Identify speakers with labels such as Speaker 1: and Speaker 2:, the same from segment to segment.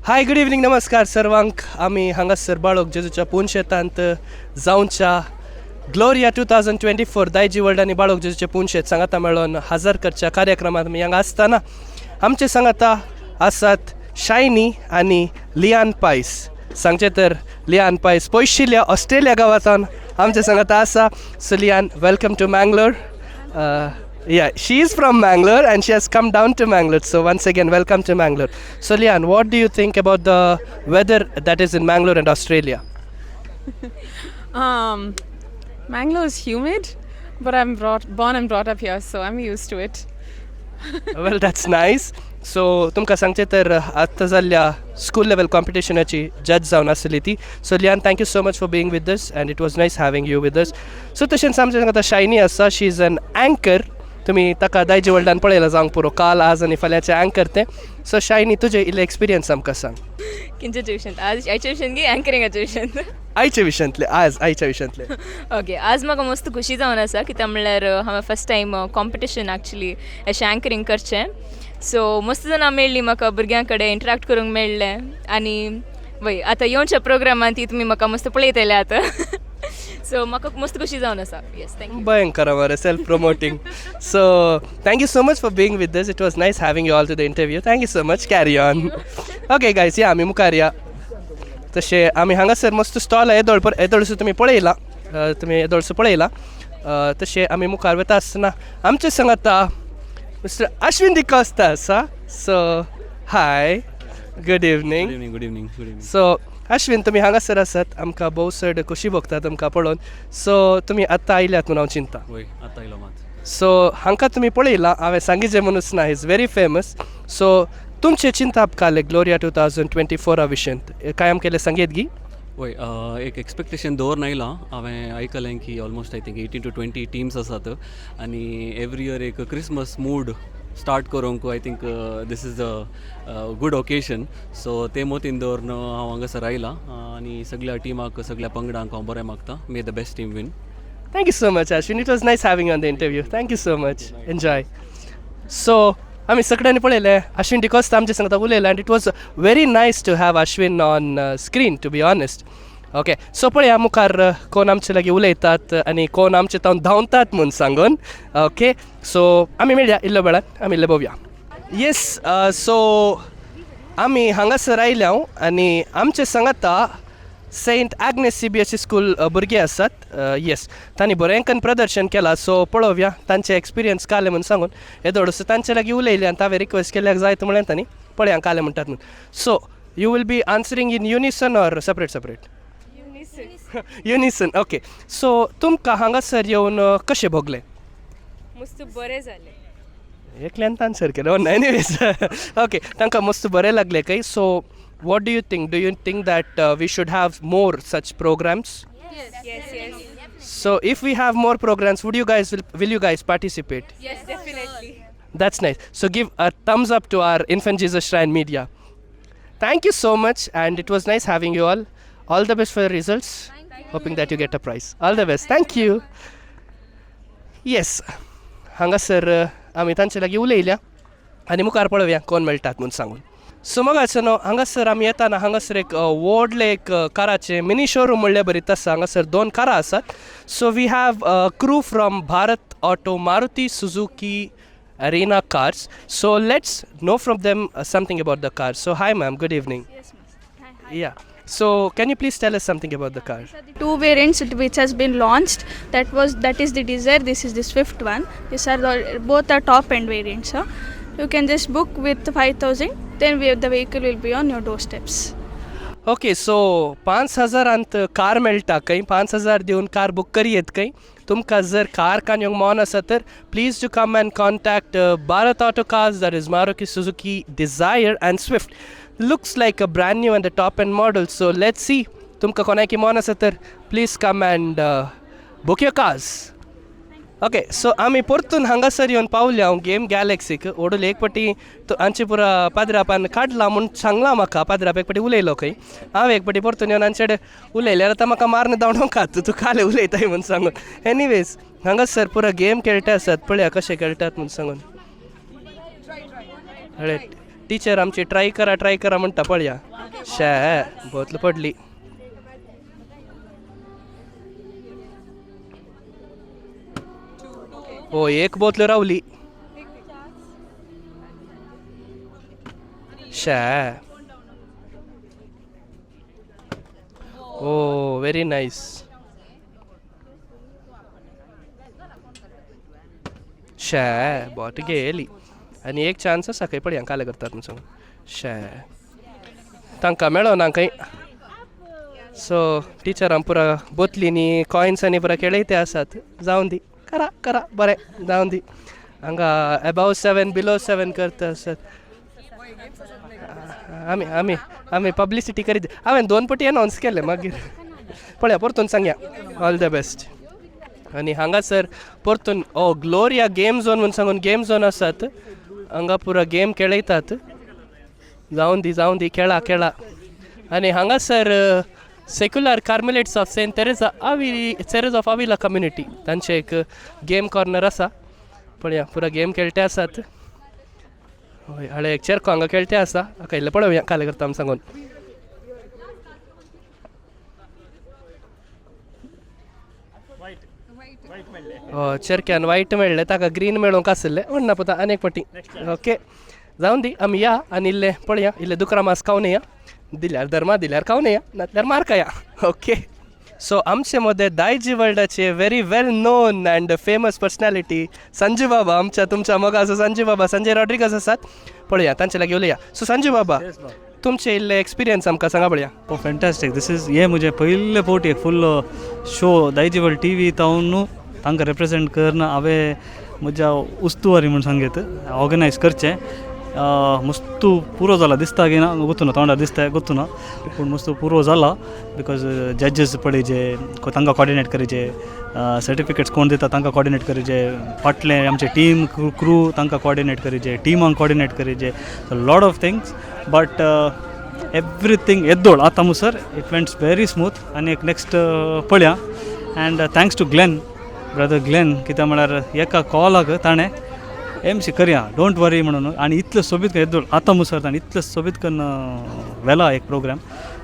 Speaker 1: हाय, good evening, नमस्कार सर्वांक. आमी हांगासर बाळोक जेजूच्या पुनशेतांत जावच्या ग्लोरिया 2024 दायजी वर्ल्ड आनी बाळोक जेजूचे पुनशेत सांगाता मेळोन हजर करच्या कार्यक्रमात आमी हांगा आसतना आमचे सांगाता आसात शायनी आनी लियान पायस. सांगचें तर लियान पायस पयशिल्ल्या ऑस्ट्रेलिया गांवांतल्यान आमचे सांगाता आसा. So Lian, welcome to Mangalore. Yeah, she is from Mangalore and she has come down to Mangalore. So once again, welcome to Mangalore. So Lian, what do you think about the weather that is in Mangalore and Australia?
Speaker 2: Mangalore is humid, but I'm born and brought up here, so I'm used to it.
Speaker 1: Well, that's nice. So तुमकां सांगचें तर आत्तां जाल्ल्या school level कॉम्पिटिशनाची जज जावन आसली ती. So Lian, thank you so much for being with us and it was nice having you with us. So तशेंच आमच्या आतां शायनी आसा. She is an anchor. तुमी ताका दायजी वर्ल्डान पळयलां जावंक पुरो. काल, आज आनी फाल्यांचें अँकर तें. सो शायनी, तुजें इल्लें एक्सपिरियन्स आमकां सांग.
Speaker 3: किंचे ट्युशन? आज आयच्या ट्युशन की अँकरिंगाच्या ट्युशन?
Speaker 1: आयच्या विशयांतलें, आज आयच्या विशयांतलें.
Speaker 3: ओके, आज म्हाका मस्त खुशी जावन आसा, कित्याक म्हणल्यार हांवें फर्स्ट टायम कॉम्पिटिशन एक्चुली अशें अँकरींग करचें. सो मस्त जाणां मेळ्ळीं म्हाका, भुरग्यां कडेन इंटरेक्ट करूंक मेळ्ळें आनी वय आतां येवच्या प्रोग्रामान ती तुमी म्हाका मस्त पळयतले आतां. सो म्हाका मस्त खुशी जावन आसा. Yes, thank you.
Speaker 1: भयंकर मरे self promoting. So thank you so much for being with us. It was nice having you all to the interview. Thank you so much. Carry on. Okay guys, या आमी मुखार या. तशें आमी हांगासर मस्त स्टॉल येदोळ येदोळसो तुमी पळयला, तुमी येदोळसो पळयला. तशें आमी मुखार वता आसतना आमचे सांगाता मिस्टर अश्विन डिकॉस्ता आसा. So hi, good evening.
Speaker 4: Good evening, good evening, good evening.
Speaker 1: So Ashwin, तुमी हांगासर आसात, आमकां भोव चड खोशी भोगता तुमकां पळोवन. सो तुमी आत्तां आयल्यात म्हूण हांव चिंता.
Speaker 4: वय, आतां आयलो मात.
Speaker 1: सो हांकां तुमी पळयलां, हांवें सांगिचें म्हणूच ना, is very famous. सो तुमचें चिंताप काले ग्लोरिया 2024 विशयांत कांय आमकां इल्लें सांगयत गी?
Speaker 4: वय, एक एक्सपेक्टेशन दवरून आयलां. हांवें आयकलें की almost I think 18 to 20 teams आसात आनी एवरी इयर एक क्रिसमस मूड स्टार्ट करूंक I think this is a good occasion. So ते मोतीन दवरून हांव हांगासर आयलां आनी सगळ्या टिमाक, सगळ्या पंगडांक हांव बरें मागता. May the best team win.
Speaker 1: Thank you so much, Ashwin. It was nice having on the interview. Thank you so much. Enjoy. So आमी सगळ्यांनी पळयलें, अश्विन डिकोस्ता आमचे सांगता उलयलें and it was very nice to have Ashwin on screen, to be honest. Okay, so पळया मुखार कोण आमचे लागीं उलयतात आनी कोण आमचे तावन धांवतात म्हूण सांगून. ओके, सो आमी मेळया इल्लो वेळान, आमी इल्ले पळोवया. येस, सो आमी हांगासर आयल्या आनी आमचे सांगाता Saint Agnes CBSE school भुरगे आसात. येस, तांणी बरें प्रदर्शन केलां. सो पळोवया तांचे एक्सपिरियन्स काले म्हूण सांगून. येदोळसो तांचे लागीं उलयले आनी हांवें रिक्वेस्ट केल्याक जायत म्हळें तांणी. पळया काले म्हणटात म्हूण. So you will be answering in unison or separate separate? Unison, okay. So तुमकां हांगासर येवन कशें भोगलें?
Speaker 3: मस्त बरें जालें.
Speaker 1: एकल्यान आन्सर केलो. एनिवेज, ओके, तांकां मस्त बरें लागलें खंय. So what do you think? Do you think that we should have more such programs?
Speaker 3: Yes.
Speaker 1: So if we have more programs, would you guys will you guys participate?
Speaker 3: Yes, definitely.
Speaker 1: That's nice. So give a thumbs up to our Infant Jesus Shrine Media. Thank you so much, and it was nice having you all. All the best for your results. Hoping that you get a prize. All the best. Thank you. Yes, हांगासर आमी तांचे लागीं उलयल्या आनी मुखार पळोवया कोण मेळटात म्हूण सांगून. सो मगाचो न्हू, हांगासर आमी येताना हांगासर एक व्हडलें एक काराचें मिनी शोरूम म्हणल्यार बरीत आसा. हांगासर दोन कारां आसात. So we have crew from Bharat Auto Maruti Suzuki Arena cars. So let's know from them something about the car. So hi ma'am, good evening.
Speaker 5: Yes, miss. Hi, hi.
Speaker 1: Yeah. So can you please tell us something about the car?
Speaker 5: These are the two variants which has been launched. That is the Dzire. This is the Swift one. These are the both are top end variants. Huh? You can just book with 5,000. Then the vehicle will be on your doorsteps.
Speaker 1: Okay, so 5 हजारांत car मेळटा खंय. 5,000 दिवन car book करी येत खंय. तुमकां जर car कान येवंक मन आसा तर please to come and contact Bharat Auto Cars. That is Maruti Suzuki Dzire and Swift. Looks like a brand new and the top end model. So let's see, तुमकां कोणाकी मन आसा तर please come and book your cars. Okay, so आमी परतून हांगासर येवन पावले हांव गेम गॅलेक्सीक. ओडूल एक पटी हांचे पुरा पाद्रापान काडला म्हूण सांगलां म्हाका. पाद्राप एक पटी उलयलो खंय. हांव एक पटी परतून येवन हांचे कडेन उलयल्यार आतां म्हाका मारून धांवडोवंक तूं काले उलयताय म्हूण सांगून. एनिवेज, हांगासर पुरा गेम खेळटा आसात. पळया कशे खेळटात म्हूण सांगून. हळे टिचर आमची ट्राय करा ट्राय करा म्हणटा पळया. शे, बोतल पडली. हो, एक बोतल रावली. शे, ओ व्हेरी नायस. शे, बोट गेली. आनी एक चान्स आसा खंय, पळया काले करतात म्हूण सांगून. शे, तांकां मेळना खंय. सो टिचरां पुरा बोतलींनी कॉयन्सांनी पुरा खेळयते आसात. जावन दी, करा करा, बरें जावन दी. हांगा एबाव 7 बिलो 7 करता आसात. आमी पब्लिसिटी करीत. हांवें दोन पटी अनावन्स केले, मागीर पळया परतून सांगया. All the best. आनी हांगासर परतून ओ ग्लोरिया गेम झोन म्हूण सांगून गेम झोन आसात. हांगा पुरा गेम खेळयतात. जावन दी, जावन दी, खेळा खेळा. आनी हांगासर Secular Carmelites of Saint Teresa Avi Teresa of Avila community, तांचे एक गेम कॉर्नर आसा. पळया पुरा गेम खेळटे आसात. हय, हाडे एक चेरको हांगा खेळटे आसा. हाका इल्लें पळोवया काले करता म्हूण सांगून. हय, चेरक्यान वायट मेळ्ळें, ताका ग्रीन मेळोंक आसलें. म्हणना पुता, आनी एक फावटी ओके, जावन दी. आमी या आनी इल्लें पळया, इल्लें दुकरा मांस खावन येया. दिल्यार धर्मा, दिल्यार खावन येया, नातल्यार मार खाया. ओके, सो आमचे मदें दायजी वर्ल्डाचे very well known and famous personality Sanju बाबा, आमच्या तुमच्या मोगाचो संजू बाबा, संजय रॉड्रिगस आसात. पळया तांचे लागीं उलया. सो संजू बाबा, तुमचे इल्ले एक्सपिरियन्स आमकां सांगा पळया.
Speaker 6: ओ फॅन्टास्टीक. This is हे म्हजें पयले फावटी एक फुल शो दायजिवर्ल्ड टीव्ही तावन तांकां रिप्रेजेंट करून हांवें म्हज्या उस्तुवारी म्हूण सांगीत ऑर्गनायज करचें. मस्तू पुरो जाला दिसता की ना गोत्तुना, तोंडार दिसता गोत्तुना, पूण मस्तू पुरो जाला because जजीस पळय तांकां कॉर्डिनेट करीचे, सर्टिफिकेट्स कोण दिता तांकां कॉर्डिनेट करीचे, फाटलें आमचे टीम क्रू तांकां कॉर्डिनेट करीचे, टिमांक कॉर्डिनेट करीचे, lot of things, but everything येद्दोळ आतां मुसर it went very smooth. आनी एक नेक्स्ट पळया. And thanks to Glenn, brother Glenn, कित्याक म्हळ्यार एका कॉलाक ताणें एमसी करया, don't वरी म्हणून, आनी इतलें सोबीत येद्दोळ आतां मुसर ताणें इतलें सोबीत करून व्हेला एक प्रोग्राम.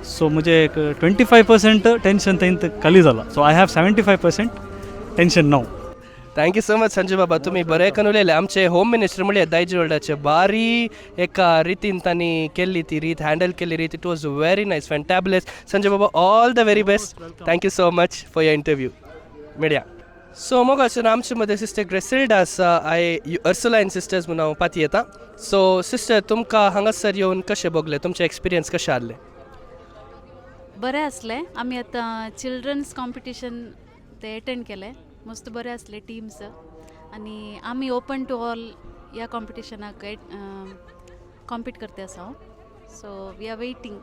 Speaker 6: सो म्हजें एक 25% टेंशन थंय खाली जाला, so I have 75% tension now.
Speaker 1: Thank you so much Sanju बाबा, तुमी बरें करून उलयले. आमचे होम मिनिस्टर म्हणले दायजी वर्ल्डाचे बारी एका रितीन तांणी केल्ली ती रीत, हँडल केल्ली रीत, it was very nice, fantabulous. Sanjay बाबा, all the very best. Thank you so much for your interview. मेळया. सो मोगाचेर आमचे मदें सिस्टर ग्रेसिल्डा आसा. I Ursuline sisters म्हणून हांव पाती येता. सो सिस्टर, तुमकां हांगासर येवन कशें भोगलें? तुमचें एक्सपिरियन्स कशें आहलें?
Speaker 7: बरें आसलें. आमी आतां चिल्ड्रन्स कॉम्पिटिशन ते एटेंड केलें. मस्त बरें आसलें टिम्स आनी आमी ओपन टू ऑल ह्या कॉम्पिटिशनाक कॉम्पीट करते आसा. So we are waiting.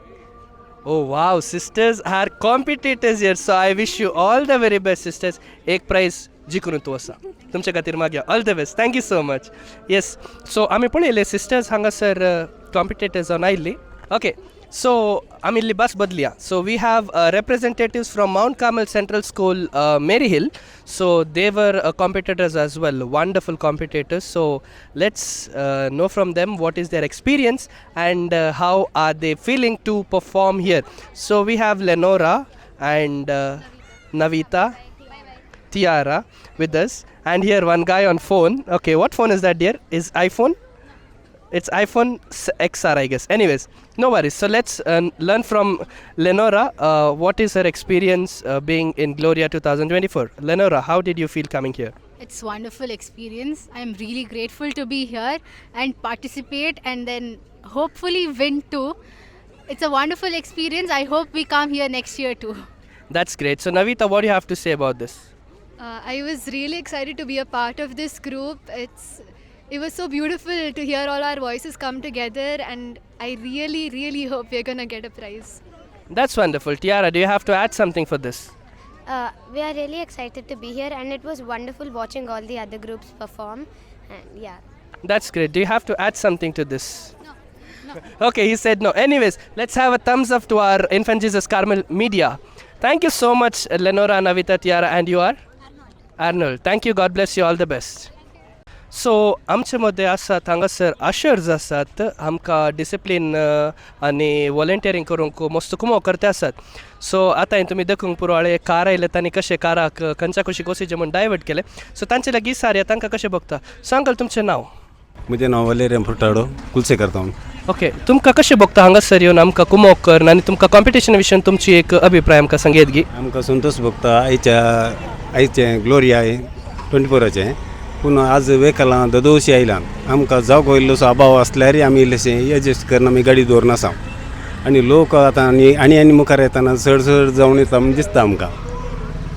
Speaker 1: Oh wow, sisters are competitors here. So I wish you all the very best, sisters. एक प्रायज जिखून तूं आसा तुमच्या खातीर मागया. All the best, thank you so much. Yes, so आमी पळयले सिस्टर्स हांगासर कॉम्पिटेटर्स जावन आयिल्ली. ओके, सो आमी इल्ली बस बदलिया. So we have representatives from Mount Carmel Central School, Mary Hill. So they were competitors as well, wonderful competitors. So let's know from them what is their experience and how are they feeling to perform here. So we have Lenora and Navita, Tiara with us, and here one guy on phone. Okay, what phone is that, dear? Is iPhone? It's iPhone XR, I guess. Anyways, no worries. So let's learn from Lenora what is her experience being in Gloria 2024. Lenora, how did you feel coming here?
Speaker 8: It's wonderful experience. I'm really grateful to be here and participate and then hopefully win too. It's a wonderful experience. I hope we come here next year too.
Speaker 1: That's great. So Navita, what do you have to say about this?
Speaker 9: I was really excited to be a part of this group. It was so beautiful to hear all our voices come together, and I really, really hope we're gonna get a prize.
Speaker 1: That's wonderful. Tiara, do you have to add something for this?
Speaker 10: We are really excited to be here, and it was wonderful watching all the other groups perform. And yeah.
Speaker 1: That's great. Do you have to add something to this? No. Okay, he said no. Anyways, let's have a thumbs up to our Infant Jesus Carmel Media. Thank you so much, Lenora, Navita, Tiara, and you are? Arnold. Arnold. Thank you. God bless you. All the best. So आमचे मदें आसात हांगासर ushers आसात, आमकां discipline आनी वॉलंटियरींग करूंक मस्त कुमोक करते आसात. सो आतां तुमी देखूंक पुरो, हाळे कार आयले तांणी कशें काराक खंयच्या कुशीक वचचें म्हूण डायवर्ट केलें. सो तांचे लागीं विचारया तांकां कशें भोगता. सो अंकल, तुमचें नांव?
Speaker 11: म्हजें नांव वलेरियम फुटाडो, कुलसेकर तावन.
Speaker 1: ओके, तुमकां कशें भोगता हांगासर येवन आमकां कुमोक करून आनी तुमकां कॉम्पिटिशना विशयान तुमची एक अभिप्राय आमकां सांगयत गी?
Speaker 11: आमकां संतोश भोगता आयच्या आयचें ग्लोरिया 24आचें. पूण आज वेकलां ददोशी आयला, आमकां जागो इल्लोसो अभाव आसल्यारय आमी इल्लेशें एडजस्ट करून आमी गाडी दवरून आसा. आनी लोक आतां आनी आनी आनी मुखार येतना चड चड जावन येता म्हूण दिसता आमकां.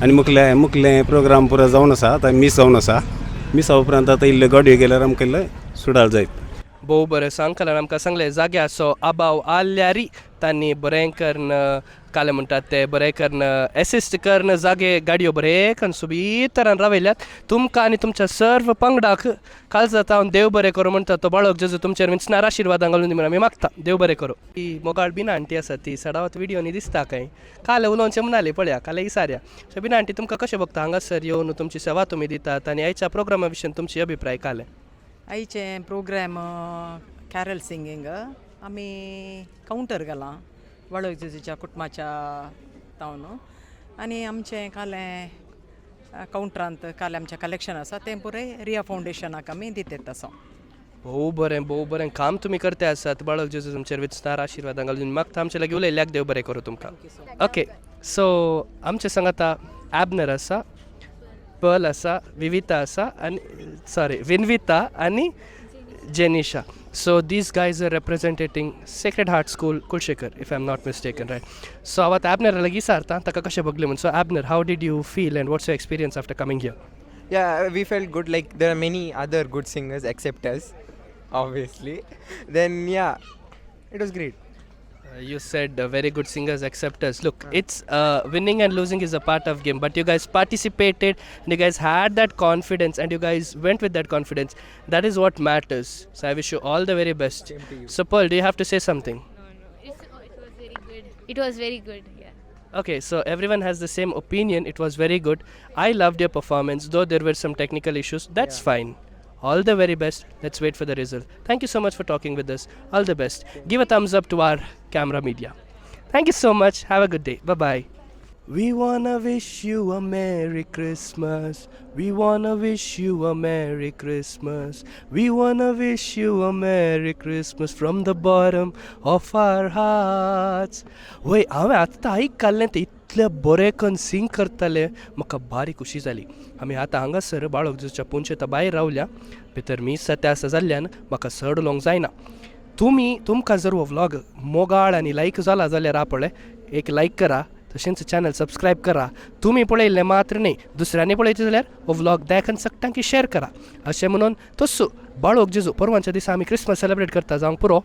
Speaker 11: आनी मुखले मुखले प्रोग्राम पुरो जावन आसा, आतां मीस जावन आसा. मिसा उपरांत आतां इल्ल्यो गाडयो गेल्यार आमकां इल्लें सुडाळ जायत.
Speaker 1: भोव बरें. सो अंकलान आमकां सांगलें, जाग्याचो अभाव आसल्यारय तांणी बरें करून कालें म्हणटात ते बरें करून एसिस्ट करून जागे गाडयो बरें करून सोबीत तरान रावयल्यात. तुमकां आनी तुमच्या सर्व पंगडाक काळजा तावन देव बरें करूं म्हणटा. तो बाळक जेजू तुमचेर विंचणार आशिर्वादां घालून दी म्हूण आमी मागता. देव बरें करूं. ती मोगाळ बिना आंटी आसा, ती सडावत विडियोनी दिसता खंय. काल उलोवचें म्हणाली, पळया काल विचारया. सो बिना आंटी, तुमकां कशें भोगता हांगासर येवन तुमची सेवा तुमी दितात आनी आयच्या प्रोग्रामा विशीं तुमची अभिप्राय कालें?
Speaker 12: आयचें प्रोग्राम कॅरल सिंगींग, आमी कावंटर घालां बाळक जेजूच्या कुटुंबाच्या तावन आनी आमचें कालें कावंटरांत कालें आमचें कलेक्शन आसा, तें पुराय रिया फावंडेशनाक आमी दितात आसा.
Speaker 1: भोव बरें, भोव बरें काम तुमी करते आसात. बाळक जेजू तुमचेर विस्तार आशिर्वादां घालून मागता. आमचे लागीं उलयल्याक देव बरें करूं तुमकां. ओके, सो आमचे सांगाता ॲबनर आसा, पर्ल आसा, विविता आसा आनी सॉरी, विनविता आनी जेनिशा. So these guys are representing Sacred Heart School, Kulshekar, if I am not mistaken, right? So हांव आतां ॲबनरा लागीं विचारता ताका कशें भोगलें म्हूण. So Abner, how did you feel and what's your experience after coming here?
Speaker 13: Yeah, we felt good. Like there are many other good singers except us, obviously. Then yeah, it was great.
Speaker 1: You said very good singers except us. Look, it's winning and losing is a part of game, but you guys participated and you guys had that confidence and you guys went with that confidence. That is what matters. So I wish you all the very best.
Speaker 13: Same to you.
Speaker 1: So Pearl, do you have to say something?
Speaker 10: No, it was very good. It was very good, yeah.
Speaker 1: Okay, so everyone has the same opinion. It was very good. I loved your performance, though there were some technical issues. That's fine. All the very best. Let's wait for the result. Thank you so much for talking with us. All the best. Give a thumbs up to our camera media. Thank you so much. Have a good day. Bye bye. We wanna wish you a Merry Christmas. We wanna wish you a Merry Christmas. We wanna wish you a Merry Christmas from the bottom of our hearts. वय, हांवें आतां आयकल्लें, ते इतले बरें करून सिंग करताले, म्हाका बारी खुशी जाली. आमी आतां हांगासर बाळक जेजूच्या पुंचेता भायर रावल्या. भितर मीस जाता आसा जाल्ल्यान म्हाका चड उलोवंक जायना. तुमी तुमकां जर हो व्लॉग मोगाळ आनी लायक जाला जाल्यार हा पळय एक लायक करा, तशेंच चॅनल सबस्क्रायब करा. तुमी पळयल्लें मात्र न्ही, दुसऱ्यांनी पळयता जाल्यार हो व्लॉग देख आनी सगळ्यांकी शेअर करा. अशें म्हणून तस्सो बाळक जेजू, परवांच्या दिसा आमी क्रिसमस सेलेब्रेट करता जावंक पुरो,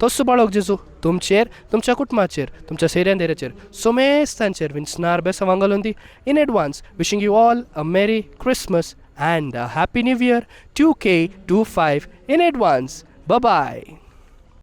Speaker 1: तस्सो बाळक जेजू तुमचेर, तुमच्या कुटुंबाचेर, तुमच्या सोयऱ्यां देऱ्याचेर, सोमेस्तांचेर विंचणार बेसांव घालून दी. In advance wishing you all a Merry Christmas and a Happy New Year 2K25 in advance. Bye bye.